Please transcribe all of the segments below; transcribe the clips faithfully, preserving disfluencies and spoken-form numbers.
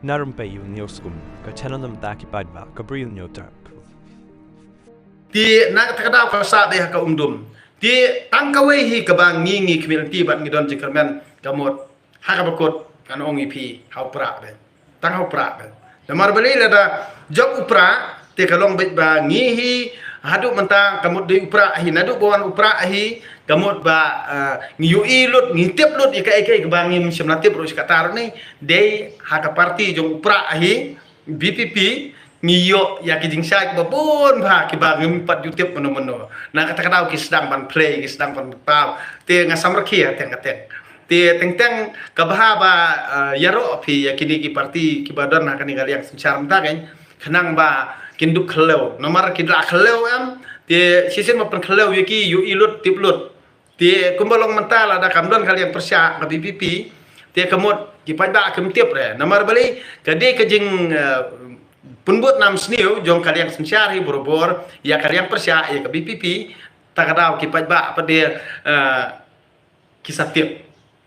Narum pei ïa u newskum ka channel namar ki paidbah ka briew newtrak. Te na kata ka daw ka sah beit ha ka umdum. Te tang kawei hi kaba ngi ngi khmih lynti bad ngi don jingkyrmen ka mut ha kaba kut ngan ong ïa phi ha u Prah beit. Tang ha u Prah beit. Namar balei lada jop u Prah te ka long beit ba ngi hi haduh mynta ka mut dei u Prah hi, naduh ba wan u Prah hi ka mut ba, eh, ngi ïohi lut, ngi tip lut ïa kaei kaei kaba ngim shym la tip ruh shi katta ruh. Ni dei ha ka party jong u Prah hi, VPP, ngi ïoh ïa ki jingshai kiba bun bha kiba ngim pat ju tip mynno mynno. Na kata ka daw ki sdang ban plie, ki sdang ban paw. Te nga samrkhie teng ka teng. Te teng teng ka bha ba, eh, ïaroh phi ïa kine ki party kiba don ha kane ka liang synshar mynta, khnang ba kin dup khlem. Namar ki la khlem em, te shisien ba pynkhlem ïa ki, ïohi lut, tip lut. Te kumba long mynta lada kam don ka liang pyrshah ka VPP, te ka mut ki paidbah kim tip re. Namar balei, ka dei ka jing, eh, pynbud nam sniew jong ka liang synshar hi barabor ïa ka liang pyrshah ïa ka VPP, ta ka daw ki paidbah pat de, eh, ki sa tip.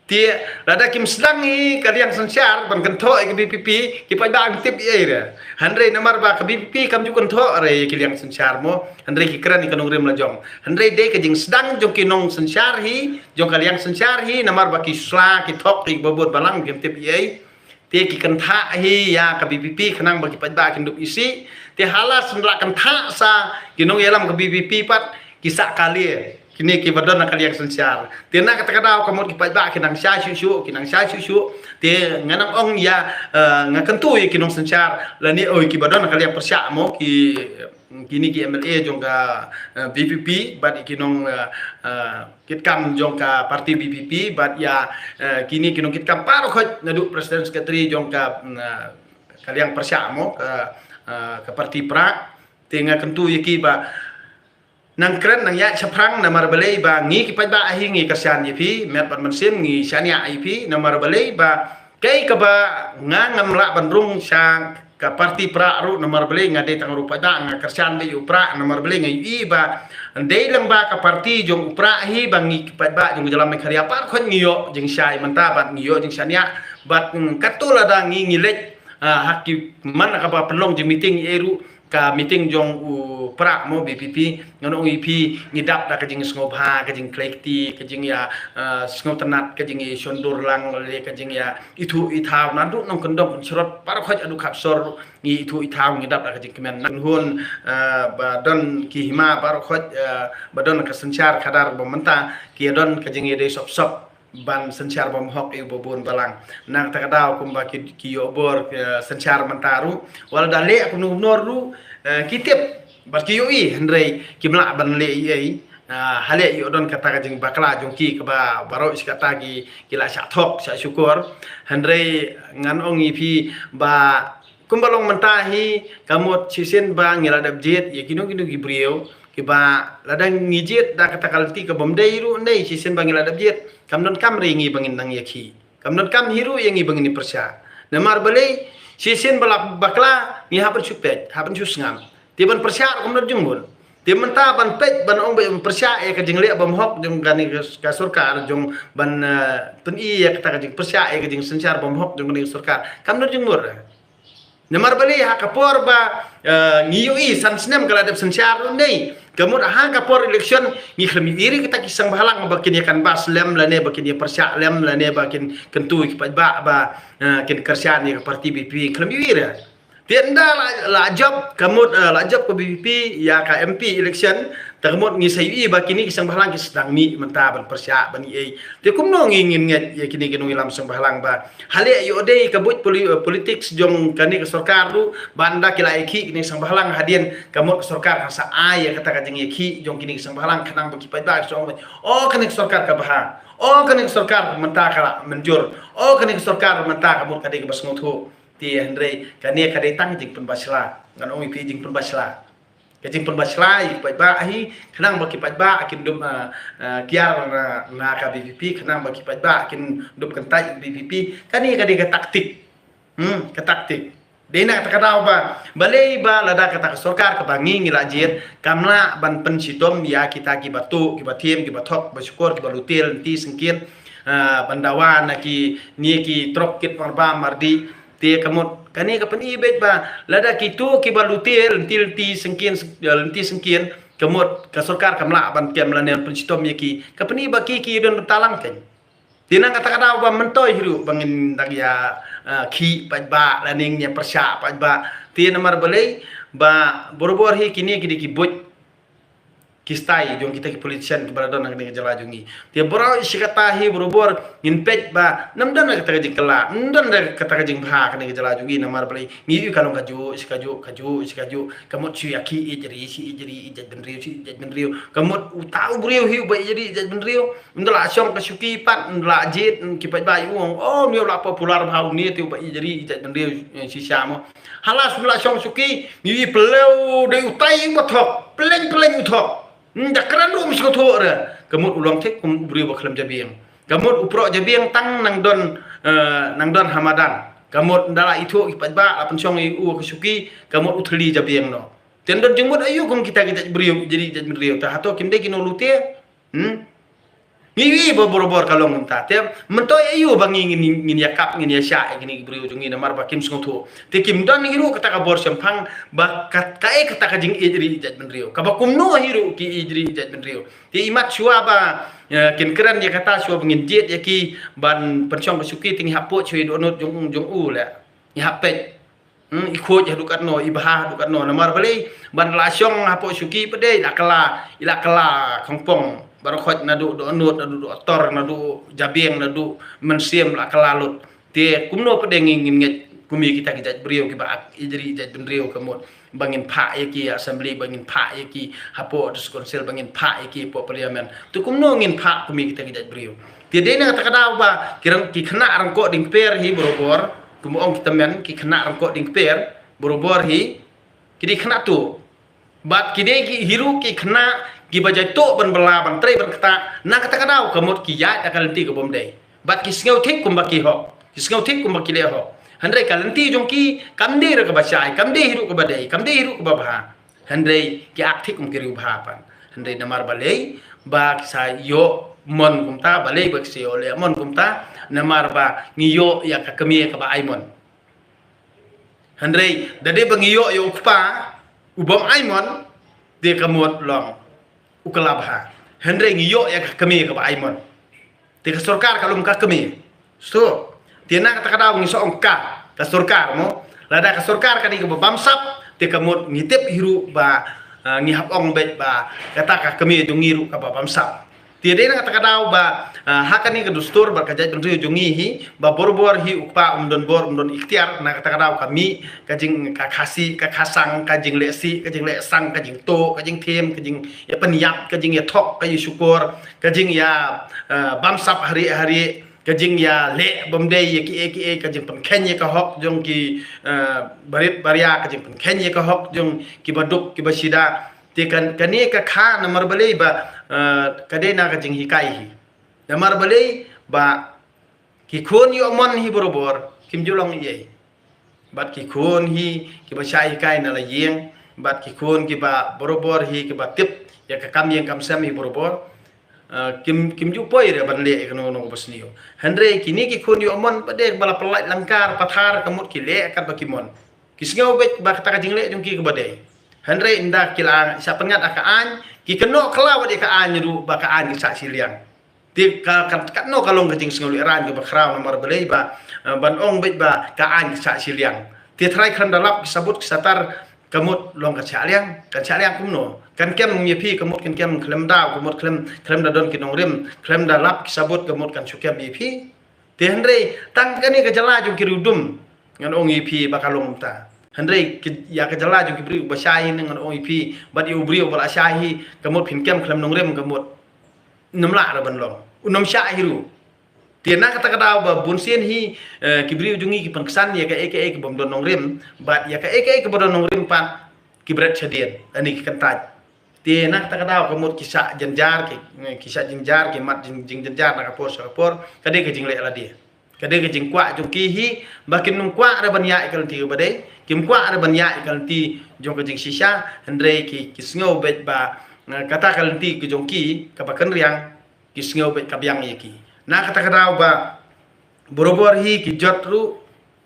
Te lada kim sdang ïa ka liang synshar ban kynthoh ïa ka VPP, ki paidbah kim tip ei ei re. Hynrei namar ba ka VPP kam ju kynthoh re ïa ki liang synshar mo, hynrei ki kren ïa ka nongrim la jong. Hynrei dei ka jingsdang jong ki nongsynshar hi, jong ka liang synshar hi, namar ba ki sla ki thok kiba bud balang kim tip ei ei. Te ki kynthah hi ïa ka VPP khnang ba ki paidbah kin dup isih. Te hala shen la kynthah sa ki nongïalam ka VPP pat ki sah kali kine kiba don ha ka liang synshar. Te na kata ka daw ka mut ki paidbah ki nang shai shuh shuh, ki nang shai shuh shuh. Te nga nang ong ïa, eh, nga kyntu ïa ki nongsynshar lane oi kiba don ha ka liang pyrshah mo, ki, kine ki MLA jong ka, eh, VPP bad ki nong, eh, eh, kitkam jong ka party VPP bad ïa, eh, kine ki nongkitkam baroh khoit naduh president secretary jong ka, mm, eh, ka liang pyrshah mo, ka, eh, ka party Prah. Te nga kyntu ïa ki ba nang kren nang ïaid shaphrang, namar balei ba ngi ki paidbah hi ngi kyrshan ïa phi, met bad mynsiem ngi shaniah ïa phi, namar balei ba kaei kaba nga ngam lah ban rung sha ka party Prah ruh, namar balei nga dei tang ruh paidbah, nga kyrshan beit ïa u Prah, namar balei nga ïohi ba dei lang ba ka party jong u Prah hi ba ngi ki paidbah jong ka jylla Meghalaya baroh khoit ngi ïoh jingshai mynta bad ngi ïoh jingshaniah bad, mm, katto lada ngi ngi leit, ah, ha ki man kaba pynlong jingmeeting ei ruh, ka meeting jong u Prah mo VPP, ngan ong ïa phi ngi dap da ka jingsngewbha, ka jingkhlei kti, ka jingïa, eh, sngewtynnat, ka jingïashondur lang, lane ka jingïaithuh ithaw naduh nongkyndong kynshrot baroh khoit haduh khapsor, ngi ithuh ithaw ngi dap da ka jingkmen. Nang hun, eh, ba don ki hima baroh khoit, eh, ba don ka synshar khadar ba mynta ki don ka jingïadei sop sop ban synshar bymhok ïa u babun balang. Na kata ka daw kumba ki, ki ïoh bor, eh, synshar mynta ruh, wat la da leh kumno kumno ruh, eh, ki tip bad ki ïohi, hynrei kim lah ban leh ei ei. Ah, ha leh ïoh don kata ka jingbakla jong ki kaba baroh shi katta ki, ki la shah thok shah shukor. Hynrei ngan ong ïa phi ba kumba long mynta hi ka mut shisien ba ngi la dep jied ïa kino kino ki briew kiba lada ngi jied da kata ka lynti ka bym dei ruh, hynrei shisien ba ngi la dep jied kam donkam re ngi ba ngin nang ïakhih. Kam donkam hi ruh ïa ngi ba ngin ïa pyrshah. Namar balei, shisien ba la bakla ngi hap ban shu peit, hap ban shu sngap. Te ban pyrshah ruh kam don jingmut. Te mynta ban peit ban ong ba ban pyrshah ïa ka jingleh bymhok jong kane ka, ka sorkar jong ban, eh, pyni ïa kata ka jingpyrshah ïa ka jingsynshar bymhok jong kane ka sorkar, kam don jingmut. Namar balei ha ka por ba, eh, ngi ïohi san snem ka la dep synshar ruh, hynrei ka mut ha ka por election ngi khlem ïohi re kita ki seng bhalang ba kin ïa canvass lem lane ba kin ïa pyrshah lem lane ba kin kyntu ïa ki paidbah ba, eh, kin kyrshan ïa ka party VPP, khlem ïohi re. Te ynda la, la jop ka mut, eh, la jop ka VPP ïa ka MP election, ta ka mut ngi sa ïohi ba kine ki seng bhalang ki sdang mih mynta ban pyrshah ban ïa ei. Te kumno ngi ngin ngeit ïa kine ki nongïalam seng bhalang ba ha leh ïoh dei ka buit poli-, eh, politics jong kane ka sorkar ruh, ba ynda ki la ïakhih kine seng bhalang hadien ka mut ka sorkar kan sa ai ïa kata ka jingïakhih jong kine ki seng bhalang khnang ba ki paidbah ki sa ong, "Oh, kane ka sorkar ka bha. Oh, kane ka sorkar mynta ka la mynjur. Oh, kane ka sorkar mynta ka mut ka dei kaba sngewthuh." Te hynrei kane ka dei tang jingpynbashla. Ngan ong ïa phi jingpynbashla. Ka jingpynbashla ïa ki paidbah hi, khnang ba ki paidbah kin dup, ah, ah, kiar na, na ka VPP, khnang ba ki paidbah kin dup kyntait ïa ka VPP. Kane ka dei ka taktik. Hmm, ka taktik. Dei na kata ka daw ba balei ba lada kata ka sorkar kaba ngi ngi la jied kam lah ban pynshitom ïa kita kiba tuh, kiba thiem, kiba thok, kiba shukor, kiba lute lynti syngkien, ah, ban dawa na kine ki trok kit marbam mardih. Te ka mut kane ka pyni beit ba lada kito kiba lute lynti lynti syngkien, lynti syngkien, ka mut ka sorkar kam lah ban kem lane pynshitom ïa ki. Ka pyni ba ki ki don bynta lang kein. Te na kata ka daw ba myntoi hi ruh ba ngin dang ïa, eh, khih paidbah lane ngin ïa pyrshah paidbah. Te namar balei ba barabor hi kine ki dei ki buit ki style jong kita ki politician kiba la don ha kane ka jylla jong ngi. Te baroh shi katta hi barabor ngin peit ba ym don da kata ka jingkylla, ym don da kata ka jingbha ha kane ka jylla jong ngi namar balei ngi ïohi ka long kajuh shi kajuh, kajuh shi kajuh. Ka mut shu ïa khih ïeit ri, shi ïeit ri, ïeit jaitbynriew, shi ïeit jaitbynriew. Ka mut uta u briew hi uba ïeit ri, ïeit jaitbynriew. Ynda la shong ka shuki pat, ynda la jied, ki paidbah u ong, oh, une u la popular bha une te uba ïeit ri, ïeit jaitbynriew, eh, shisha mo. Hala shu la shong shuki, ngi ïohi pynlew dei utai uba thok, pyllein pyllein u thok. Ynda kren ruh ym sngewthuh re. Ka mut u long thik kum u briew ba khlem jabieng. Ka mut u proh jabieng tang nang don, eh, nang don ha madan. Ka mut ynda la ithuh ki paidbah la pynshong ïa u ka shuki, ka mut u thylli jabieng noh. Te don jingmut aïu kum kita ki jaitbriew, ïeit ri, ïeit jaitbynriew. Te hato kim dei ki nonglute? Hmm? Ngi ïohi ba barabor ka long kumta. Te myntoi aïu ba ngi ngin, ngin ïa kap, ngin ïa shah ïa kine ki briew jong ngi namar ba kim sngewthuh. Te kim don hi ruh kata ka bor shemphang ba ka, kaei kata ka jingïeit ri ïeit jaitbynriew. Kaba kumno hi ruh ki ïeit ri ïeit jaitbynriew. Te imat shuwa ba, eh, kin kren ïa kata shuwa ba ngin jied ïa ki ban pynshong ka shuki te ngi hap poi shuwa ïa dohnud jong u jong u leh. Ngi hap peit. Hmm, i khuid haduh katno, i bha haduh katno, namar balei, ban la shong hapoh shuki pat de, i la kylla, i la kylla khongpong, baroh khoit naduh dohnud, naduh dohtor, naduh jabieng, naduh mynsiem la kylla lut. Te kumno pat de ngin, ngin ngeit, kum ïa kita ki jaitbriew kiba ïeit ri ïeit jaitbynriew ka mut, ba ngin phah ïa ki assembly, ba ngin phah ïa ki hapoh district council, ba ngin phah ïa ki hapoh parliament. Te kumno ngin phah kum ïa kita ki jaitbriew. Te dei na kata ka daw ba, ki rang, ki khynnah rangkoh dieng kper hi barabor, kum ong ki tymmen, ki khynnah rangkoh dieng kper, barabor hi, ki dei khynnah tuh. Bad ki dei ki hi ruh ki khynnah kiba jaituh ban bylla ban trei ban ktah, na kata ka daw ka mut ki ïaid da ka lynti ka bym dei. Bad ki sngew thik kumba ki hok, ki sngew thik kumba ki leh hok. Hynrei ka lynti jong ki kam dei ruh kaba shai, kam dei hi ruh kaba dei, kam dei hi ruh kaba bha. Hynrei ki act thik kum ki riewbha pat. Hynrei namar balei ba ki sa ïoh mon kumta, balei ba ki sa ïoh leh mon kumta, namar ba ngi ïoh ïa ka kmie kaba ai mon. Hynrei da dei ba ngi ïoh ïa u kpa u bym ai mon, te ka mut long u kylla bha. Hynrei ngi ïoh ïa ka kmie kaba ai mon. Te ka sorkar ka long ka kmie. So, te na kata ka daw ngi sa ong ka, ka sorkar mo. Lada ka sorkar ka dei kaba bamsap, te ka mut ngi tip hi ruh ba, ah, ngi hap ong beit ba kata ka kmie jong ngi ruh kaba bamsap. Te dei na kata ka daw ba, ah, ha kane ka dustur bad ka jaitbynriew jong ngi hi, ba barabor hi u kpa um don bor, um don iktiar, na kata ka daw ka mih ka jing, ka khasi, ka khasang, ka jingleh sih, ka jingleh sang, ka jingtuh, ka jingthiem, ka jingïapynïap, ka jingïathok, ka ïashukor, ka jingïa, ah, bamsap ha rieh ha rieh, ka jingïaleh bym dei ïa kiei kiei, ka jingpynkheiñ ïa ka hok jong ki, ah, barit baria, ka jingpynkheiñ ïa ka hok jong ki baduk ki bashida. Te kan, kane ka kha namar balei ba, eh, ka dei na ka jinghikai hi. Namar balei ba ki khun ïoh mon hi barabor, kim ju long ei. Bad ki khun hi kiba shah hikai na la ïing, bad ki khun kiba barabor hi kiba tip ïa ka kam ïing kam sem hi barabor. Eh, kim, kim ju poi re ban leh ïa kano kano kaba sniew. Hynrei kine ki khun ïoh mon pat de ba la pyllait lyngkar pathar ka mut ki leh katba ki mon. Ki sngew beit ba kata ka jingleh jong ki kaba dei. Hynrei ynda ki la shah pynngat ha ka aiñ, ki kynnoh khlaw ïa ka aiñ ruh ba ka aiñ ka shah shiliang. Te ka, ka, katno ka long ka jingsngewlehrain kaba khraw namar balei ba, eh, ban ong beit ba ka aiñ ka shah shiliang. Te trai khlem da lap ki sabut ki satar ka mut long ka shah liang, ka shah liang kumno. Kan kem ïa phi ka mut kan kem khlem daw, ka mut khlem, khlem da don ki nongrim, khlem da lap ki sabut ka mut kan shu kem ïa phi. Te hynrei tang kane ka jylla jong ki riewdum ngan ong ïa phi ba ka long kumta. Hynrei ki, ïa ka jylla jong ki briew ba shai ngan ong ïa phi bad ïa u briew ba la shai hi ka mut phin kem khlem nongrim ka mut. Nym lah re ban long. U nym shah hi ruh. Te na kata ka daw ba bun sien hi, eh, ki briew jong ngi ki pynksan ïa kaei kaei ka bym don nongrim bad ïa kaei kaei ka ba don nongrim pat ki bret shadien. Ani ki kyntait. Te na kata ka daw ka mut ki shah jynjar ki, ki shah jynjar ki mat jing, jingjynjar na ka por sha ka por, ka dei ka jingleh lade. Ka dei ka jingkwah jong ki hi, ba kin nym kwah re ban ïaid ïa ka lynti kaba dei, kim kwah re ban ïaid ïa ka lynti jong ka jingshisha, hynrei ki, ki sngew beit ba, eh, kata ka lynti ka jong ki, kaba kynriang, ki sngew beit ka biang ïa ki. Na kata ka daw ba, barabor hi ki jot ruh,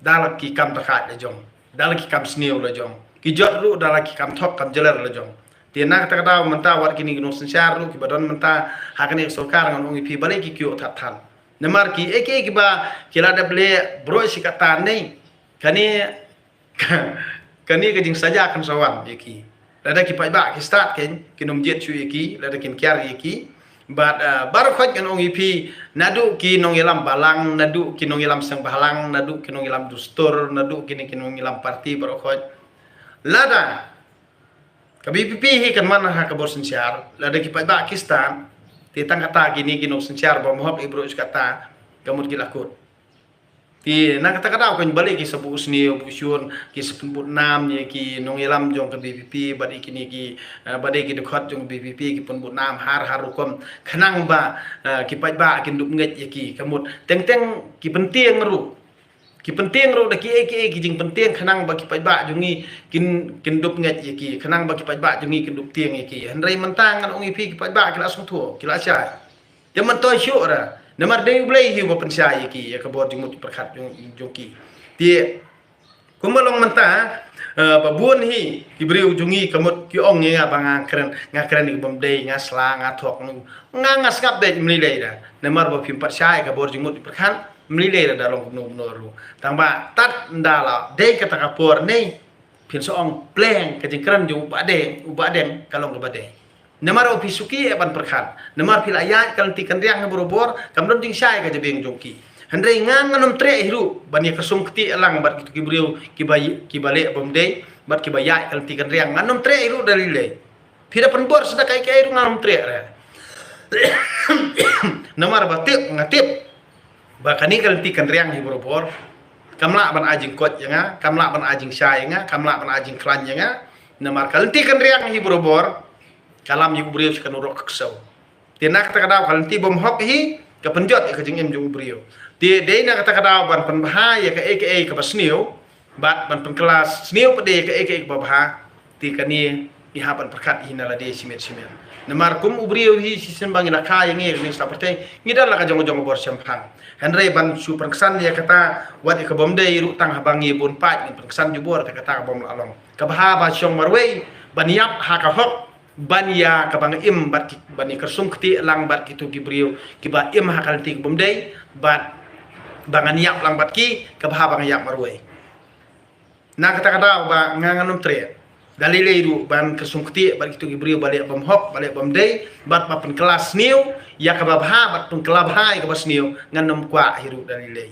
da la ki kam da khat la jong, da la ki kam sniew la jong, ki jot ruh da la ki kam thok kam jylliew la jong. Te na kata ka daw mynta wat kine ki nongsynshar ruh kiba don mynta ha kane ka sorkar ngan ong ïa phi balei ki kiew that than. Namar ki ei ki ei kiba ki la dep leh baroh shi katta ne, kane kane ka jingsaja kan sa wan ïa ki. Lada ki paidbah ki stad kein, kin ym jied shuh ïa ki, lada kin kiar ïa ki. Bad, ah, baroh khoit ngan ong ïa phi, naduh ki nongïalam balang, naduh ki nongïalam seng bhalang, naduh ki nongïalam dustur, naduh kine ki nongïalam parti baroh khoit. Lada ka B P P hi kan man ha ka bor synshar, lada ki paidbah ki stad, te tang kata kine ki nongsynshar ba mohok i baroh shi katta, ka mut ki la kut. Te na kata ka daw kan balei ki sa buh sniew buh shun, ki sa pynbud nam ïa ki nongïalam jong ka B P P bad ïa kine ki, eh, bad ïa ki dkhot jong ka B P P ki pynbud nam har har rukom khnang ba, eh, ki paidbah kin dup ngeit ïa ki. Ka mut teng teng ki pyntieng ruh, ki pyntieng ruh da ki ei ki ei ki jingpyntieng khnang ba ki paidbah jong ngi kin, kin dup ngeit ïa ki, khnang ba ki paidbah jong ngi kin dup tieng ïa ki. Hynrei mynta ngan ong ïa phi ki paidbah ki la sngewthuh, ki la shai. Te mynta shuh ra. Namar dei U Blei hi uba pynshai ïa ki, ïa ka bor jingmut jingpyrkhat jong, jong ki. Te kumba long mynta, eh, ba bun hi ki briew jong ngi ka mut ki ong ïa nga ba nga kren, nga kren ïa ka bym dei, nga sla, nga thok, nga, nga sngap dei, ym lei lei da. Namar ba phim pat shai ïa ka bor jingmut jingpyrkhat, ym lei lei da, da long kumno kumno ruh. Tang ba tad ynda la dei kata ka por ne, phin sa ong pleng ka jingkren jong u Bahdeng, u Bahdeng ka long kaba dei. Namar u phi suki eh ban pyrkhat. Namar phi la ïaid ka lynti ka riang hi barobor, kam don jingshai ka jabieng jong ki. Hynrei nga ngan ym treh hi ruh ban ïa kyrsum kti lang bad kitu ki briew kiba, kiba leh bym dei, bad kiba ïaid ka lynti ka riang. Ngan ym treh hi ruh da lei lei. Phi da pynbor sa da kaei kaei ruh ngan ym treh re. Namar ba tip, nga tip ba kane ka lynti ka riang hi barobor kam lah ban ai jingkoit ïa nga, kam lah ban ai jingshai ïa nga, kam lah ban ai jingkhlaiñ ïa nga. Namar ka lynti ka riang hi barobor ka lam ïa u briew sha ka nurok ka ksew. Te na kata ka daw ka lynti bym hok hi ka pynjot ïa ka jingim jong u briew. Te dei na kata ka daw ban pynbha ïa kaei kaei kaba sniew, bad ban pynkylla sniew pat de kaei kaei kaba bha. Te kane ngi hap ban pyrkhat hi na lade shimet shimet. Namar kum u briew hi shisien ba ngi la kha ïa ngi ka jingstad pyrthei, ngi don la ka jong ka jong ka bor shemphang. Hynrei ban shu pynksan ïa kata wat ïa ka bym dei ruh tang haba ngi bun paid ngin pynksan jubor, te kata ka bym lah long. Ka bha ba shong marwei ban ïap ha ka hok, ban ïa kaba nga im bad ki, ban ïa kyrsum kti lang bad kitu ki briew kiba im ha ka lynti ka bym dei, bad ba ngan ïap lang bad ki, ka bha ba nga ïap marwei. Na kata ka daw ba nga ngan ym treh da lei lei ruh ban kyrsum kti bad kitu ki briew ba leh bym hok, ba leh bym dei, bad ba pynkylla sniew ïa kaba bha, bad pynkylla bha ïa kaba sniew, ngan ym kwah hi ruh da lei lei.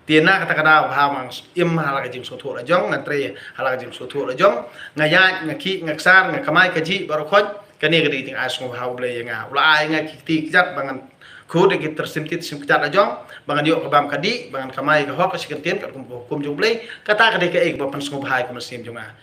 Te na kata ka daw bha ma nga im ha la ka jingsngewthuh la jong, ngan trei ha la ka jingsngewthuh la jong, nga ïaid, nga khih, nga ksar, nga kamai kajih baroh khoit, kane ka dei ka jingai sngewbha U Blei ïa nga. U la ai ïa nga ki kti kjat ba ngan khuid ïa ki tyrsim kti tyrsim kjat la jong, ba ngan ïoh ka bam ka dih, ba ngan kamai ka hok ka shi kyntien katkum ka hukum jong U Blei. Kata ka dei kaei kaba pynsngewbha ïa ka mynsiem jong nga.